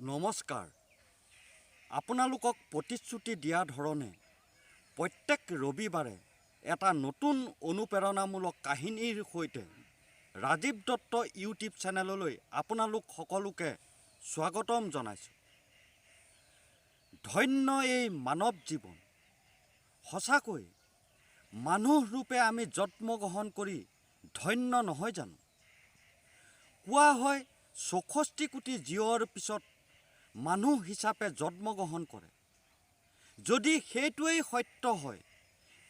নমস্কাৰ। আপোনালোকক প্ৰতিশ্ৰুতি দিয়া ধৰণে প্ৰত্যেক ৰবিবাৰে এটা নতুন অনুপ্ৰেৰণামূলক কাহিনীৰ সৈতে ৰাজীৱ দত্ত ইউটিউব চেনেললৈ আপোনালোক সকলোকে স্বাগতম জনাইছোঁ। ধন্য এই মানৱ জীৱন। সঁচাকৈ মানুহ ৰূপে আমি জন্মগ্ৰহণ কৰি ধন্য নহয় জানো? কোৱা হয়, 64 কোটি জীৱৰ পিছত মানুহ হিচাপে জন্মগ্ৰহণ কৰে। যদি সেইটোৱেই সত্য হয়,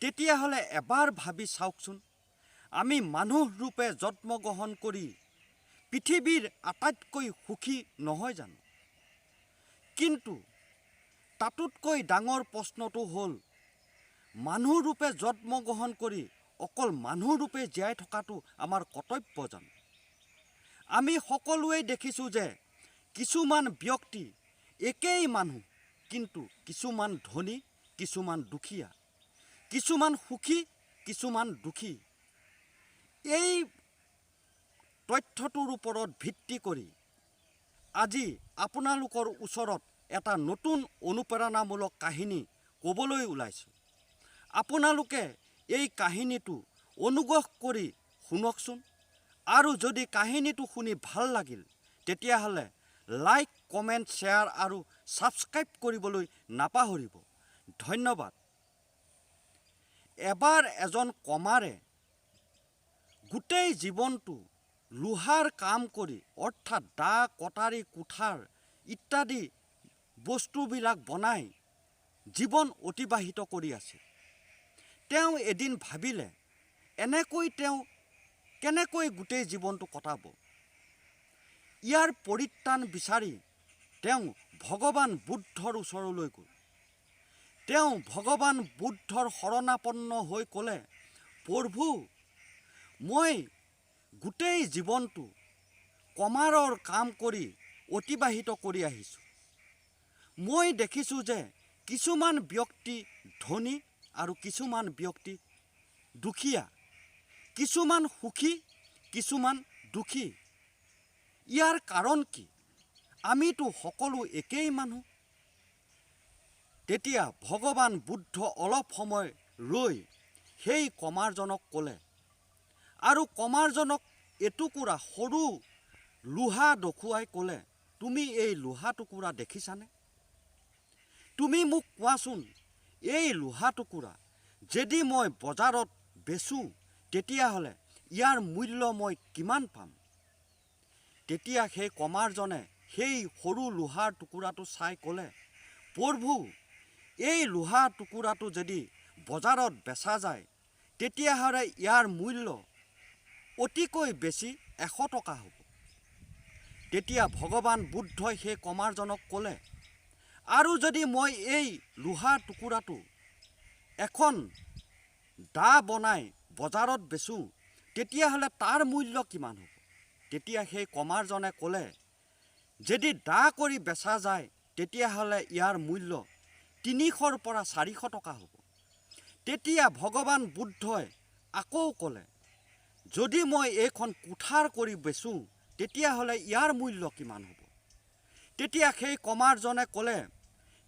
তেতিয়াহ'লে এবাৰ ভাবি চাওকচোন, আমি মানুহ ৰূপে জন্মগ্ৰহণ কৰি পৃথিৱীৰ আটাইতকৈ সুখী নহয় জানো? কিন্তু তাতোতকৈ ডাঙৰ প্ৰশ্নটো হ'ল, মানুহ ৰূপে জন্মগ্ৰহণ কৰি অকল মানুহ ৰূপে জীয়াই থকাটো আমাৰ কৰ্তব্য জানো? আমি সকলোৱেই দেখিছোঁ যে কিছুমান ব্যক্তি একেই মানুহ, কিন্তু কিছুমান ধনী, কিছুমান দুখীয়া, কিছুমান সুখী, কিছুমান দুখী। এই তথ্যটোৰ ওপৰত ভিত্তি কৰি আজি আপোনালোকৰ ওচৰত এটা নতুন অনুপ্ৰেৰণামূলক কাহিনী ক'বলৈ ওলাইছোঁ। আপোনালোকে এই কাহিনীটো অনুগ্ৰহ কৰি শুনকচোন আৰু যদি কাহিনীটো শুনি ভাল লাগিল, তেতিয়াহ'লে লাইক, কমেণ্ট, শ্বেয়াৰ আৰু ছাবস্ক্ৰাইব কৰিবলৈ নাপাহৰিব। ধন্যবাদ। এবাৰ এজন কমাৰে গোটেই জীৱনটো লোহাৰ কাম কৰি, অৰ্থাৎ দা, কটাৰী, কুঠাৰ ইত্যাদি বস্তুবিলাক বনাই জীৱন অতিবাহিত কৰি আছিল। তেওঁ এদিন ভাবিলে, এনেকৈ তেওঁ কেনেকৈ গোটেই জীৱনটো কটাব? ইয়াৰ পৰিত্ৰাণ বিচাৰি তেওঁ ভগৱান বুদ্ধৰ ওচৰলৈ গ'ল। তেওঁ ভগৱান বুদ্ধৰ শৰণাপন্ন হৈ ক'লে, "প্ৰভু, মই গোটেই জীৱনটো কমাৰৰ কাম কৰি অতিবাহিত কৰি আহিছোঁ। মই দেখিছোঁ যে কিছুমান ব্যক্তি ধনী আৰু কিছুমান ব্যক্তি দুখীয়া, কিছুমান সুখী, কিছুমান দুখী। ইয়াৰ কাৰণ কি? আমিতো সকলো একেই মানুহ।" তেতিয়া ভগৱান বুদ্ধ অলপ সময় ৰৈ সেই কমাৰজনক ক'লে আৰু কমাৰজনক এটুকুৰা সৰু লোহা দেখুৱাই ক'লে, "তুমি এই লোহা টুকুৰা দেখিছানে? তুমি মোক কোৱাচোন, এই লোহা টুকুৰা যদি মই বজাৰত বেচোঁ, তেতিয়াহ'লে ইয়াৰ মূল্য মই কিমান পাম?" তেতিয়া সেই কমাৰজনে সেই সৰু লোহাৰ টুকুৰাটো চাই ক'লে, "প্ৰভু, এই লোহা টুকুৰাটো যদি বজাৰত বেচা যায়, তেতিয়াহ'লে ইয়াৰ মূল্য অতিকৈ বেছি 100 টকা হ'ব।" তেতিয়া ভগৱান বুদ্ধই সেই কমাৰজনক ক'লে, "আৰু যদি মই এই লোহাৰ টুকুৰাটো এখন দা বনাই বজাৰত বেচোঁ, তেতিয়াহ'লে তাৰ মূল্য কিমান হ'ব?" তেতিয়া সেই কমাৰজনে ক'লে, "যদি দা কৰি বেচা যায়, তেতিয়াহ'লে ইয়াৰ মূল্য 300ৰ পৰা 400 টকা হ'ব।" তেতিয়া ভগৱান বুদ্ধই আকৌ ক'লে, "যদি মই এইখন কুঠাৰ কৰি বেচোঁ, তেতিয়াহ'লে ইয়াৰ মূল্য কিমান হ'ব?" তেতিয়া সেই কমাৰজনে ক'লে,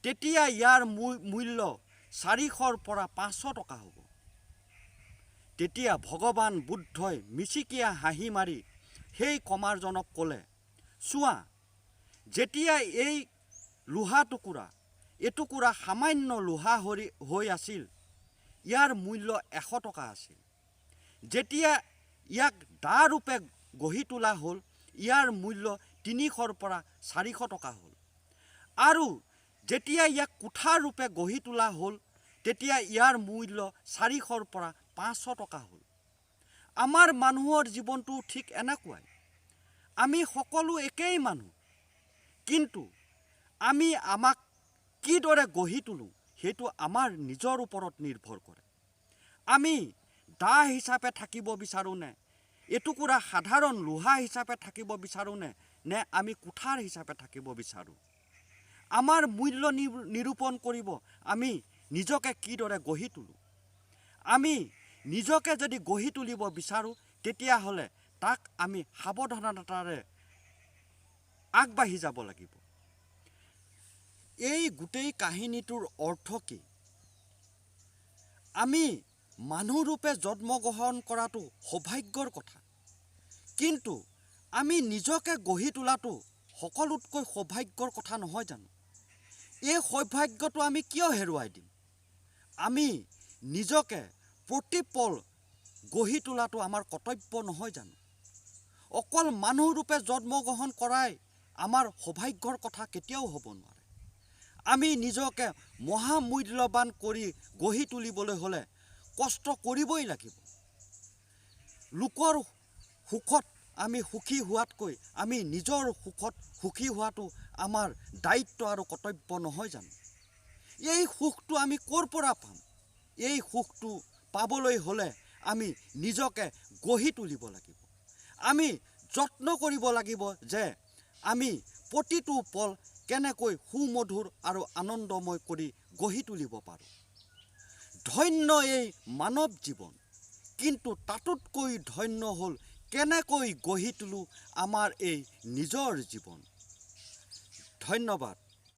"তেতিয়া ইয়াৰ মূল্য 400ৰ পৰা 500 টকা হ'ব।" তেতিয়া ভগৱান বুদ্ধই মিচিকীয়া হাঁহি মাৰি সেই কমাৰজনক ক'লে, "চোৱা, যেতিয়া এই লোহা টুকুৰা এটুকুৰা সামান্য লোহা হৈ আছিল, ইয়াৰ মূল্য 100 টকা আছিল। যেতিয়া ইয়াক দা ৰূপে গঢ়ি তোলা হ'ল, ইয়াৰ মূল্য 300ৰ পৰা 400 টকা হ'ল আৰু যেতিয়া ইয়াক কুঠাৰ ৰূপে গঢ়ি তোলা হ'ল, তেতিয়া ইয়াৰ মূল্য 400ৰ পৰা 500 টকা হ'ল। আমাৰ মানুহৰ জীৱনটো ঠিক এনেকুৱাই। আমি সকলো একেই মানুহ, কিন্তু আমি আমাক কিদৰে গঢ়ি তোলোঁ, সেইটো আমাৰ নিজৰ ওপৰত নিৰ্ভৰ কৰে। আমি দা হিচাপে থাকিব বিচাৰোঁনে, এটুকুৰা সাধাৰণ লোহা হিচাপে থাকিব বিচাৰোঁনে, নে আমি কুঠাৰ হিচাপে থাকিব বিচাৰোঁ, আমাৰ মূল্য নিৰূপণ কৰিব আমি নিজকে কিদৰে গঢ়ি তোলোঁ। আমি নিজকে যদি গঢ়ি তুলিব বিচাৰোঁ, তেতিয়াহ'লে তাক আমি সাৱধানতাৰে আগবাঢ়ি যাব লাগিব। এই গোটেই কাহিনীটোৰ অৰ্থ কি? আমি মানুহৰূপে জন্মগ্ৰহণ কৰাটো সৌভাগ্যৰ কথা, কিন্তু আমি নিজকে গঢ়ি তোলাটো সকলোতকৈ সৌভাগ্যৰ কথা নহয় জানো? এই সৌভাগ্যটো আমি কিয় হেৰুৱাই দিম? আমি নিজকে প্ৰতিপল গঢ়ি তোলাটো আমাৰ কৰ্তব্য নহয় জানো? অকল মানুহৰূপে জন্মগ্ৰহণ কৰাই আমাৰ সৌভাগ্যৰ কথা কেতিয়াও হ'ব নোৱাৰে। আমি নিজকে মহামূল্যৱান কৰি গঢ়ি তুলিবলৈ হ'লে কষ্ট কৰিবই লাগিব। লোকৰ সুখত আমি সুখী হোৱাতকৈ আমি নিজৰ সুখত সুখী হোৱাটো আমাৰ দায়িত্ব আৰু কৰ্তব্য নহয় জানো? এই সুখটো আমি ক'ৰ পৰা পাম? এই সুখটো পাবলৈ হ'লে আমি নিজকে গঢ়ি তুলিব লাগিব। আমি যত্ন কৰিব লাগিব যে আমি প্ৰতিটো পল কেনেকৈ সুমধুৰ আৰু আনন্দময় কৰি গঢ়ি তুলিব পাৰোঁ। ধন্য এই মানৱ জীৱন, কিন্তু তাতোতকৈ ধন্য হ'ল কেনেকৈ গঢ়ি তোলোঁ আমাৰ এই নিজৰ জীৱন। ধন্যবাদ।